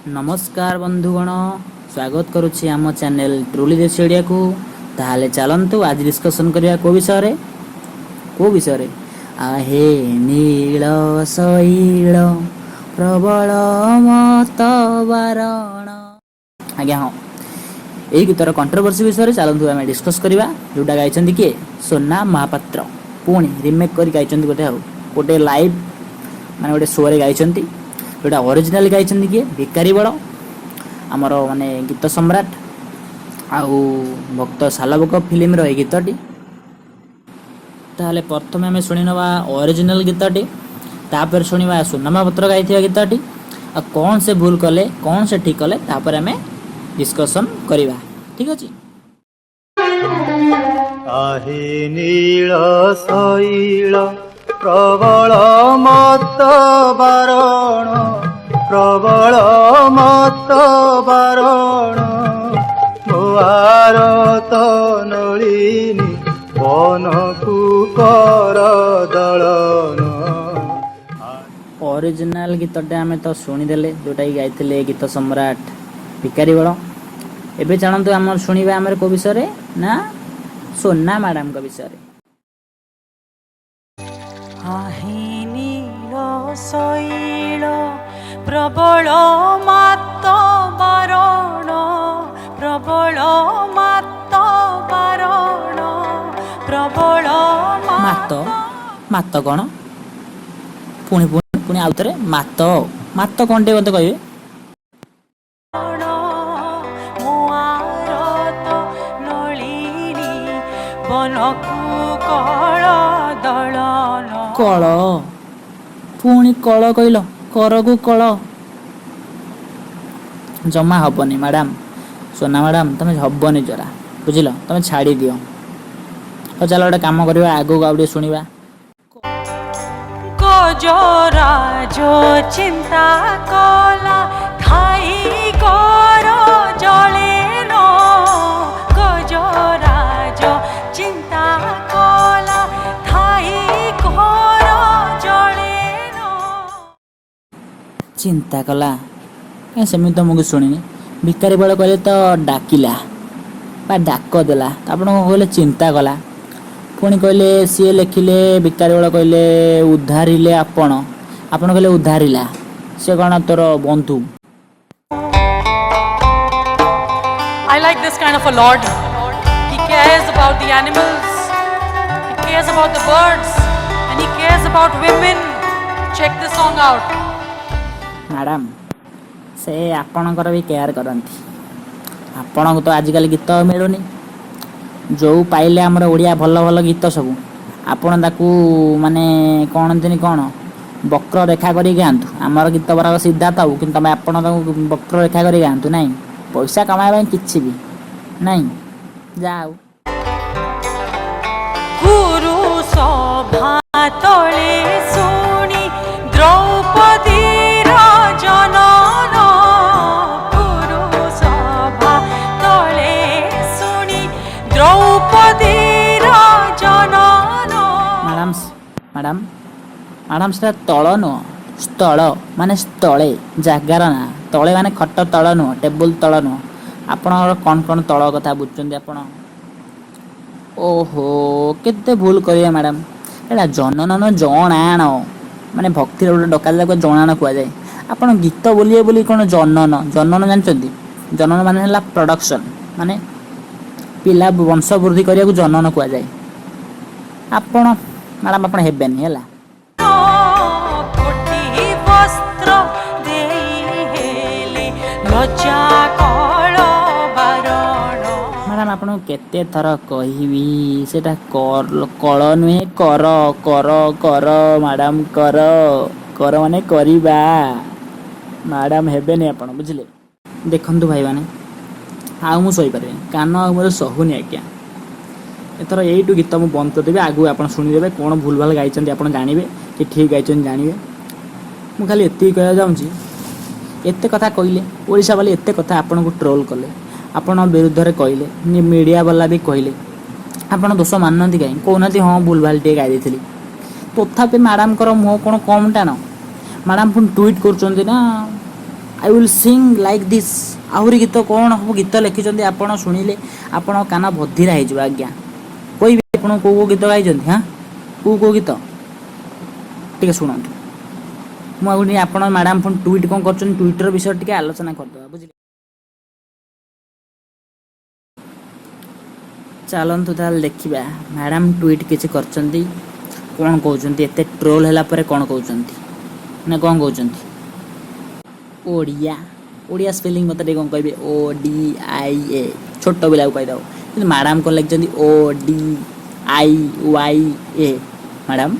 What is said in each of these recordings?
ନମସ୍କାର ବନ୍ଧୁଗଣ, ସ୍ୱାଗତ କରୁଛି ଆମ ଚ୍ୟାନେଲ ଟ୍ରୁଲି ଦେଶୀ ଓଡ଼ିଆକୁ। ତାହେଲେ ଚାଲନ୍ତୁ, ଆଜି ଡିସ୍କସନ୍ କରିବା କେଉଁ ବିଷୟରେ? କେଉଁ ବିଷୟରେ? ଆହେ ନୀଳ ଶୈଳ ପ୍ରବଳ ମତ ବାରଣ। ଆଜ୍ଞା ହଁ, ଏଇ ଗୀତର କଣ୍ଟ୍ରୋଭର୍ସି ବିଷୟରେ ଚାଲନ୍ତୁ ଆମେ ଡିସ୍କସ୍ କରିବା, ଯେଉଁଟା ଗାଇଛନ୍ତି କିଏ? ସୋନା ମହାପାତ୍ର। ପୁଣି ରିମେକ୍ କରି ଗାଇଛନ୍ତି ଗୋଟେ, ଆଉ ଗୋଟେ ଲାଇଭ୍ ମାନେ ଗୋଟେ ଶୋରେ ଗାଇଛନ୍ତି। ଯେଉଁଟା ଅରିଜିନାଲ ଗାଇଛନ୍ତି କିଏ? ଭିକାରୀ ବଳ, ଆମର ମାନେ ଗୀତ ସମ୍ରାଟ। ଆଉ ଭକ୍ତ ସାଲବେଗ ଫିଲ୍ମର ଏଇ ଗୀତଟି। ତାହେଲେ ପ୍ରଥମେ ଆମେ ଶୁଣିନେବା ଅରିଜିନାଲ ଗୀତଟି, ତାପରେ ଶୁଣିବା ସୋନା ମହାପାତ୍ର ଗାଇଥିବା ଗୀତଟି, ଆଉ କ'ଣ ସେ ଭୁଲ କଲେ, କ'ଣ ସେ ଠିକ୍ କଲେ, ତାପରେ ଆମେ ଡିସ୍କସନ୍ କରିବା। ଠିକ୍ ଅଛି। ଆହେ ନୀଳ ଶୈଳ ପ୍ରବଳ ମତ ବାରଣ, ପ୍ରବଳ ମତ ବାରଣ, ମୋ ଆରତ ନଳିନୀ ବନକୁ କର ଦଳନ। ଅରିଜିନାଲ ଗୀତଟା ଆମେ ତ ଶୁଣିଦେଲେ, ଯେଉଁଟାକି ଗାଇଥିଲେ ଗୀତ ସମ୍ରାଟ ଭିକାରୀ ବଳ। ଏବେ ଚାଲନ୍ତୁ ଆମର ଶୁଣିବା ଆମର କୋଉ ବିଷୟରେ ନା ସୋନା ମ୍ୟାଡ଼ାମଙ୍କ ବିଷୟରେ। ଆହେ ନୀଳ ଶୈଳ ପ୍ରବଳ ମାତ ବାରଣ, ପ୍ରବଳ ମାତ ବାରଣ, ପ୍ରବଳ। ମାତ, ମାତ କ'ଣ? ପୁଣି ପୁଣି ପୁଣି ଆଉଥରେ, ମାତ, ମାତ କ'ଣ ଟିକେ ମୋତେ କହିବେ? ମୋ ଆରତ ନଳିନୀ ବନକୁ କଳ ଦଳନ। କଳ, ପୁଣି କଳ କହିଲ। କରକୁ କଳ ଜମା ହବନି ମ୍ୟାଡ଼ାମ। ସୋନା ମ୍ୟାଡ଼ାମ, ତମେ ହବନି ଜରା, ବୁଝିଲ? ତମେ ଛାଡ଼ି ଦିଅ। ହଉ, ଚାଲ ଗୋଟେ କାମ କରିବା, ଆଗକୁ ଆଉ ଟିକେ ଶୁଣିବା। ଗଜରାଜ ଚିନ୍ତା କଲା ଥାଇ କର ଜଳେନ, ଗଜରାଜ ଚିନ୍ତା କଲା ଥାଇ କର ଜଳେନ। ଚିନ୍ତା କଲା କାଇଁ? ସେମିତି ତ ମୁଁ କିଛି ଶୁଣିନି। ଭିକାରୀ ବଳ କହିଲେ ତ ଡାକିଲା ବା ଡାକ ଦେଲା। ତ ଆପଣ କ'ଣ କହିଲେ? ଚିନ୍ତା କଲା। ପୁଣି କହିଲେ ସିଏ ଲେଖିଲେ, ଭିକାରୀ ବଳ କହିଲେ ଉଦ୍ଧାରିଲେ ଆପଣ, ଆପଣ କହିଲେ ଉଦ୍ଧାରିଲା। ସେ କ'ଣ ତୋର ବନ୍ଧୁ? I like this kind of a Lord. He cares about the animals, he cares about the birds, and he cares about women. Check this song out. Madam, ସେ ଆପଣଙ୍କର ବି କେୟାର କରନ୍ତି। ଆପଣଙ୍କୁ ତ ଆଜିକାଲି ଗୀତ ମିଳୁନି। ଯେଉଁ ପାଇଲେ ଆମର ଓଡ଼ିଆ ଭଲ ଭଲ ଗୀତ ସବୁ, ଆପଣ ତାକୁ ମାନେ କହନ୍ତିନି କ'ଣ, ବକ୍ର ରେଖା କରିକି ଗାଆନ୍ତୁ। ଆମର ଗୀତ ବରାକ ସିଧା ଥାଉ, କିନ୍ତୁ ତମେ ଆପଣ ତାକୁ ବକ୍ର ରେଖା କରି ଗାଆନ୍ତୁ। ନାଇଁ, ପଇସା କମାଇବା ପାଇଁ କିଛି ବି ନାଇଁ। ଯାଉ। ଗୁରୁ ସଭା ତଳେ ଶୁଣି ଦ୍ରୌପଦୀର ଜନନ, ଗୁରୁ ସଭା ତଳେ ଶୁଣି ଦ୍ରୌପଦୀର ଜନନ। ମ୍ୟାଡ଼ାମ, ମ୍ୟାଡ଼ାମ, ମ୍ୟାଡ଼ାମ, ସେଟା ତଳ ନୁହଁ, ସ୍ଥଳ। ମାନେ ସ୍ଥଳେ, ଜାଗାର ନାଁ। ତଳେ ମାନେ ଖଟ ତଳ ନୁହଁ, ଟେବୁଲ ତଳ ନୁହଁ। ଆପଣଙ୍କର କ'ଣ କ'ଣ ତଳ କଥା ବୁଝୁଛନ୍ତି ଆପଣ? ଓହୋ, କେତେ ଭୁଲ କରିବେ ମ୍ୟାଡ଼ାମ। ଏଇଟା ଜନନ ନୁହଁ, ଜଣାଣ। ମାନେ ଭକ୍ତିରେ ଗୋଟେ ଡକାଯାଏ, ତାକୁ ଜଣାଣ କୁହାଯାଏ। ଆପଣ ଗୀତ ବୋଲିବେ ବୋଲି କ'ଣ ଜନନ? ଜନନ ଜାଣିଛନ୍ତି? ଜନନ ମାନେ ହେଲା ପ୍ରଡକ୍ସନ୍, ମାନେ ପିଲା ବଂଶ ବୃଦ୍ଧି କରିବାକୁ ଜନନ କୁହାଯାଏ। ଆପଣ ମ୍ୟାଡ଼ାମ, ଆପଣ ହେବେନି ହେଲା। କୋଟି ବସ୍ତ୍ର ଦେଇ ହେଲେ ଲଜ୍ଜା କଳ ବାରଣ। ମ୍ୟାଡ଼ାମ, ଆପଣଙ୍କୁ କେତେ ଥର କହିବି, ସେଇଟା କଳ ନୁହେଁ, କର, କର, କର ମ୍ୟାଡ଼ାମ, କର। କର ମାନେ କରିବା। ମ୍ୟାଡ଼ାମ, ହେବେନି ଆପଣ, ବୁଝିଲେ? ଦେଖନ୍ତୁ ଭାଇମାନେ, ଆଉ ମୁଁ ସହିପାରିବିନି, କାନ ଆଉ ମୋର ସହୁନି ଆଜ୍ଞା। ଏଥର ଏଇଠୁ ଗୀତ ମୁଁ ବନ୍ଦ କରିଦେବି। ଆଗକୁ ଆପଣ ଶୁଣିଦେବେ, କ'ଣ ଭୁଲ ଭାଲ ଗାଇଛନ୍ତି ଆପଣ ଜାଣିବେ କି ଠିକ୍ ଗାଇଛନ୍ତି ଜାଣିବେ। ମୁଁ ଖାଲି ଏତିକି କହିବାକୁ ଚାହୁଁଛି, ଏତେ କଥା କହିଲେ ଓଡ଼ିଶା ବାଲି, ଏତେ କଥା ଆପଣଙ୍କୁ ଟ୍ରୋଲ୍ କଲେ, ଆପଣ ବିରୁଦ୍ଧରେ କହିଲେ, ମିଡ଼ିଆ ବାଲା ବି କହିଲେ, ଆପଣ ଦୋଷ ମାନୁନାହାନ୍ତି କାହିଁ? କହୁନାହାନ୍ତି, ହଁ, ଭୁଲ ଭାଲ ଟିକେ ଗାଇ ଦେଇଥିଲି। ତଥାପି ମ୍ୟାଡ଼ାମଙ୍କର ମୁହଁ କ'ଣ କମ୍ ଟାଣ? ମ୍ୟାଡ଼ାମ ପୁଣି ଟ୍ୱିଟ୍ କରୁଛନ୍ତି ନା, I will sing like this. ଆହୁରି ଗୀତ କ'ଣ ସବୁ ଗୀତ ଲେଖିଛନ୍ତି, ଆପଣ ଶୁଣିଲେ ଆପଣ କାନ ବଧିରା ହେଇଯିବ ଆଜ୍ଞା। କହିବି ଆପଣ କେଉଁ କେଉଁ ଗୀତ ଗାଇଛନ୍ତି? ହଁ, କେଉଁ କେଉଁ ଗୀତ ଟିକେ ଶୁଣନ୍ତୁ। ମୁଁ ଆଉ ଟିକେ ଆପଣ ମ୍ୟାଡ଼ାମ୍ ପୁଣି ଟ୍ୱିଟ୍ କ'ଣ କରୁଛନ୍ତି, ଟ୍ୱିଟର ବିଷୟରେ ଟିକେ ଆଲୋଚନା କରିଦେବା, ବୁଝିଲେ? ଚାଲନ୍ତୁ ତାହେଲେ ଦେଖିବା ମ୍ୟାଡ଼ାମ୍ ଟ୍ୱିଟ୍ କିଛି କରିଛନ୍ତି, କ'ଣ କହୁଛନ୍ତି, ଏତେ ଟ୍ରୋଲ୍ ହେଲା ପରେ କ'ଣ କହୁଛନ୍ତି ନା କ'ଣ କହୁଛନ୍ତି। ଓଡ଼ିଆ, ଓଡ଼ିଆ ସ୍ପେଲିଂ ମୋତେ ଟିକେ କ'ଣ କହିବେ? ODIA, ଛୋଟ ପିଲାକୁ କହିଦେବ, କିନ୍ତୁ ମ୍ୟାଡ଼ାମ୍ କ'ଣ ଲେଖିଛନ୍ତି? ODIYA। Madam,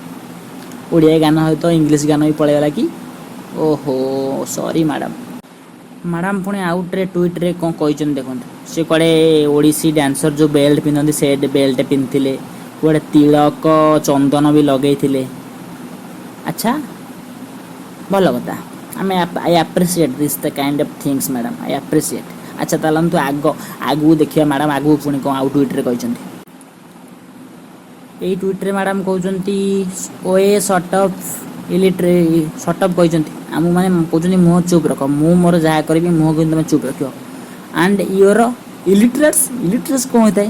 Odia ଗାନ ସହିତ ଇଂଲିଶ ଗାନ ବି ପଳେଇଗଲା କି? ଓହୋ, ସରି ମ୍ୟାଡ଼ାମ୍। ମ୍ୟାଡ଼ାମ୍ ପୁଣି ଆଉଟ୍ରେ ଟ୍ୱିଟ୍ରେ କ'ଣ କହିଛନ୍ତି ଦେଖନ୍ତୁ। ସେ କୁଆଡ଼େ ଓଡ଼ିଶୀ ଡ୍ୟାନ୍ସର ଯେଉଁ ବେଲ୍ଟ ପିନ୍ଧନ୍ତି, ସେ ବେଲ୍ଟ ପିନ୍ଧିଥିଲେ, କୁଆଡ଼େ ତିଳକ ଚନ୍ଦନ ବି ଲଗେଇଥିଲେ। ଆଚ୍ଛା, ଭଲ କଥା। ଆମେ I appreciate this the kind of things, madam, I appreciate. ଆଚ୍ଛା, ଚାଲନ୍ତୁ ଆଗକୁ ଦେଖିବା ମ୍ୟାଡ଼ାମ୍ ଆଗକୁ ପୁଣି କ'ଣ ଆଉ ଟ୍ୱିଟ୍ରେ କହିଛନ୍ତି। ଏଇ ଟ୍ୱିଟ୍ରେ ମ୍ୟାଡ଼ାମ୍ କହୁଛନ୍ତି, "ଓଏ shut up shut up" କହିଛନ୍ତି ଆମକୁ, ମାନେ କହୁଛନ୍ତି ମୁହଁ ଚୁପ୍ ରଖ, ମୁଁ ମୋର ଯାହା କରିବି, ମୁହଁ କିନ୍ତୁ ତୁମେ ଚୁପ୍ ରଖିବ। ଆଣ୍ଡ your ଇଲିଟ୍ରେଟ୍ସ, ଇଲିଟ୍ରେଟ୍ସ କ'ଣ ହୋଇଥାଏ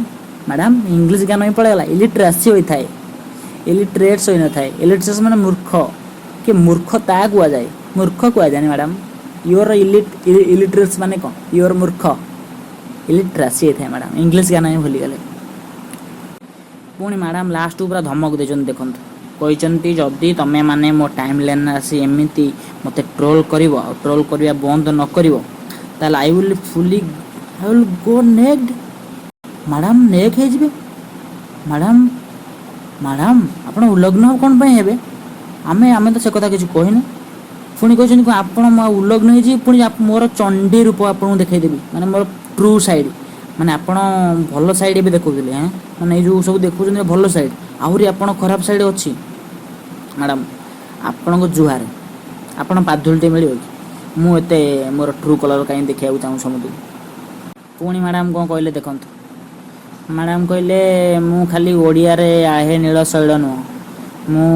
ମ୍ୟାଡ଼ାମ୍? ଇଂଲିଶ ଜ୍ଞାନ ହିଁ ପଳେଇଗଲା। ଇଲିଟ୍ରାସି ହୋଇଥାଏ, ଇଲିଟ୍ରେଟ୍ସ ହୋଇନଥାଏ। ଇଲିଟ୍ରେଟ୍ସ ମାନେ ମୂର୍ଖ କି ମୂର୍ଖ ତା କୁହାଯାଏ, ମୂର୍ଖ କୁହାଯାଏନି ମ୍ୟାଡ଼ାମ୍। Your ଇଲିଟ୍ରେଟ୍ସ ମାନେ କ'ଣ? Your ମୂର୍ଖ, ଇଲିଟ୍ରାସି ହେଇଥାଏ ମ୍ୟାଡ଼ାମ୍। ଇଂଲିଶ ଜ୍ଞାନ ହିଁ ଭୁଲିଗଲେ। ପୁଣି ମ୍ୟାଡ଼ାମ୍ ଲାଷ୍ଟକୁ ପୁରା ଧମକ ଦେଇଛନ୍ତି ଦେଖନ୍ତୁ। କହିଛନ୍ତି, ଯଦି ତମେ ମାନେ ମୋ ଟାଇମ୍ ଲାଇନ୍ ଆସି ଏମିତି ମୋତେ ଟ୍ରୋଲ୍ କରିବ ଆଉ ଟ୍ରୋଲ୍ କରିବା ବନ୍ଦ ନ କରିବ, ତାହେଲେ I will go naked. Madam naked ହେଇଯିବେ ମ୍ୟାଡ଼ାମ୍। ମ୍ୟାଡ଼ାମ୍, ଆପଣ ଉଲଗ୍ନ କ'ଣ ପାଇଁ ହେବେ? ଆମେ ତ ସେ କଥା କିଛି କହିନୁ। ପୁଣି କହିଛନ୍ତି କ'ଣ, ଆପଣ ମୁଁ ଆଉ ଉଲଗ୍ନ ହେଇଯିବି, ପୁଣି ମୋର ଚଣ୍ଡୀ ରୂପ ଆପଣଙ୍କୁ ଦେଖେଇଦେବି, ମାନେ ମୋର ଟ୍ରୁ ସାଇଡ଼୍। ମାନେ ଆପଣ ଭଲ ସାଇଡ଼୍ ଏବେ ଦେଖାଉଥିଲେ, ହେଁ, ମାନେ ଏଇ ଯେଉଁ ସବୁ ଦେଖାଉଛନ୍ତି ଭଲ ସାଇଡ଼୍, ଆହୁରି ଆପଣ ଖରାପ ସାଇଡ଼୍ ଅଛି। ମ୍ୟାଡ଼ାମ୍, ଆପଣଙ୍କ ଜୁହାର, ଆପଣ ପାଦୁଳିଟେ ମିଳିବ କି? ମୁଁ ଏତେ ମୋର ଟ୍ରୁ କଲର୍ କାହିଁ ଦେଖିବାକୁ ଚାହୁଁ ସମସ୍ତଙ୍କୁ? ପୁଣି ମ୍ୟାଡ଼ାମ୍ କ'ଣ କହିଲେ ଦେଖନ୍ତୁ। ମ୍ୟାଡ଼ାମ୍ କହିଲେ, ମୁଁ ଖାଲି ଓଡ଼ିଆରେ ଆହେ ନୀଳ ଶୈଳ ନୁହଁ, ମୁଁ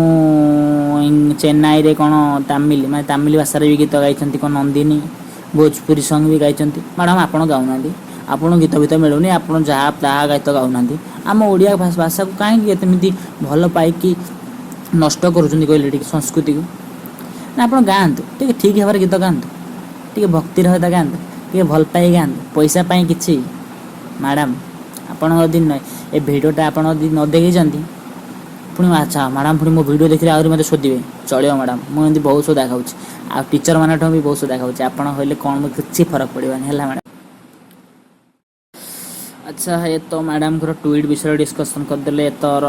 ଚେନ୍ନାଇରେ କ'ଣ ତାମିଲ, ମାନେ ତାମିଲ ଭାଷାରେ ବି ଗୀତ ଗାଇଛନ୍ତି, କ'ଣ ନନ୍ଦିନୀ, ଭୋଜପୁରୀ ସଙ୍ଗ୍ ବି ଗାଇଛନ୍ତି। ମ୍ୟାଡ଼ାମ୍, ଆପଣ ଗାଉନାହାନ୍ତି, ଆପଣଙ୍କୁ ଗୀତ ଫୀତ ମିଳୁନି, ଆପଣ ଯାହା ତାହା ଗୀତ ଗାଉନାହାନ୍ତି। ଆମ ଓଡ଼ିଆ ଭାଷାକୁ କାହିଁକି ଏମିତି ଭଲ ପାଇକି ନଷ୍ଟ କରୁଛନ୍ତି କହିଲେ ଟିକେ, ସଂସ୍କୃତିକୁ? ନା, ଆପଣ ଗାଆନ୍ତୁ, ଟିକେ ଠିକ୍ ଭାବରେ ଗୀତ ଗାଆନ୍ତୁ, ଟିକେ ଭକ୍ତିର ସହିତ ଗାଆନ୍ତୁ, ଟିକେ ଭଲ ପାଇ ଗାଆନ୍ତୁ, ପଇସା ପାଇଁ କିଛି। ମ୍ୟାଡ଼ାମ୍, ଆପଣ ଯଦି ଏ ଭିଡ଼ିଓଟା ଆପଣ ଯଦି ନ ଦେଖିଛନ୍ତି ପୁଣି, ଆଚ୍ଛା ମ୍ୟାଡ଼ାମ୍, ପୁଣି ମୋ ଭିଡ଼ିଓ ଦେଖିଲେ ଆହୁରି ମୋତେ ଶୋଧିବେ। ଚଳିବ ମ୍ୟାଡ଼ାମ୍, ମୁଁ ଏମିତି ବହୁତ ସୋଦା ଖାଉଛି ଆଉ ଟିଚର୍ ମାନଙ୍କଠୁ ବି ବହୁତ ସୋଦା ଖାଉଛି। ଆପଣ କହିଲେ କ'ଣ, ମୁଁ କିଛି ଫରକ ପଡ଼ିବନି, ହେଲା ମ୍ୟାଡ଼ାମ୍। ଆଚ୍ଛା, ଏ ତ ମ୍ୟାଡ଼ାମଙ୍କର ଟ୍ୱିଟ୍ ବିଷୟରେ ଡିସ୍କସନ୍ କରିଦେଲେ। ତର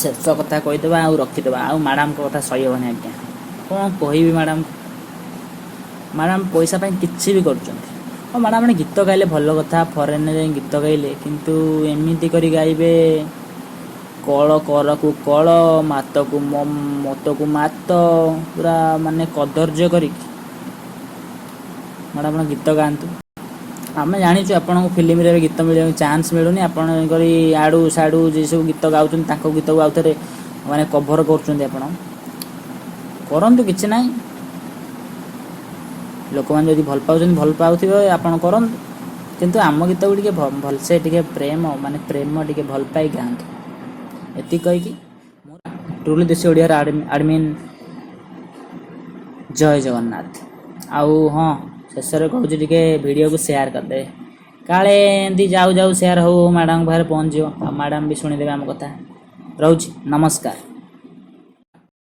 ଶେଷ କଥା କହିଦେବା ଆଉ ରଖିଦେବା। ଆଉ ମ୍ୟାଡ଼ାମଙ୍କ କଥା ସହି ହେବନି ଆଜ୍ଞା। କ'ଣ କହିବି ମ୍ୟାଡ଼ାମ୍? ମ୍ୟାଡ଼ାମ୍ ପଇସା ପାଇଁ କିଛି ବି କରୁଛନ୍ତି। ହଁ ମ୍ୟାଡ଼ାମ୍, ମାନେ ଗୀତ ଗାଇଲେ ଭଲ କଥା, ଫରେନ୍ରେ ଯାଇ ଗୀତ ଗାଇଲେ, କିନ୍ତୁ ଏମିତି କରି ଗାଇବେ, କଳ କରକୁ କଳ, ମାତକୁ ମତକୁ ମାତ, ପୁରା ମାନେ କଦର୍ଯ୍ୟ କରିକି। ମ୍ୟାଡ଼ାମ୍, ଆପଣ ଗୀତ ଗାଆନ୍ତୁ। ଆମେ ଜାଣିଛୁ ଆପଣଙ୍କୁ ଫିଲ୍ମରେ ଏବେ ଗୀତ ମିଳିବାକୁ ଚାନ୍ସ ମିଳୁନି। ଆପଣ କରି ଆଡ଼ୁ ସାଡ଼ୁ ଯେ ସବୁ ଗୀତ ଗାଉଛନ୍ତି, ତାଙ୍କ ଗୀତକୁ ଆଉ ଥରେ ମାନେ କଭର କରୁଛନ୍ତି। ଆପଣ କରନ୍ତୁ, କିଛି ନାହିଁ। ଲୋକମାନେ ଯଦି ଭଲ ପାଉଛନ୍ତି, ଭଲ ପାଉଥିବେ, ଆପଣ କରନ୍ତୁ, କିନ୍ତୁ ଆମ ଗୀତକୁ ଟିକେ ଭଲସେ ଟିକେ ପ୍ରେମ, ମାନେ ପ୍ରେମ ଟିକେ ଭଲ ପାଇ ଗାଆନ୍ତୁ। ଏତିକି କହିକି ମୁଁ ଟ୍ରୁଲି ଦେଶୀ ଓଡ଼ିଆର ଆଡ଼ମିନ୍। ଜୟ ଜଗନ୍ନାଥ। ଆଉ ହଁ, ଶେଷରେ କହୁଛି, ଟିକେ ଭିଡ଼ିଓକୁ ସେୟାର କରିଦେବେ, କାଳେ ଏମିତି ଯାଉ ଯାଉ ସେୟାର ହଉ ମ୍ୟାଡ଼ାମଙ୍କ ପାଖରେ ପହଞ୍ଚିବ ଆଉ ମ୍ୟାଡ଼ାମ୍ ବି ଶୁଣିଦେବେ ଆମ କଥା। ରହୁଛି, ନମସ୍କାର।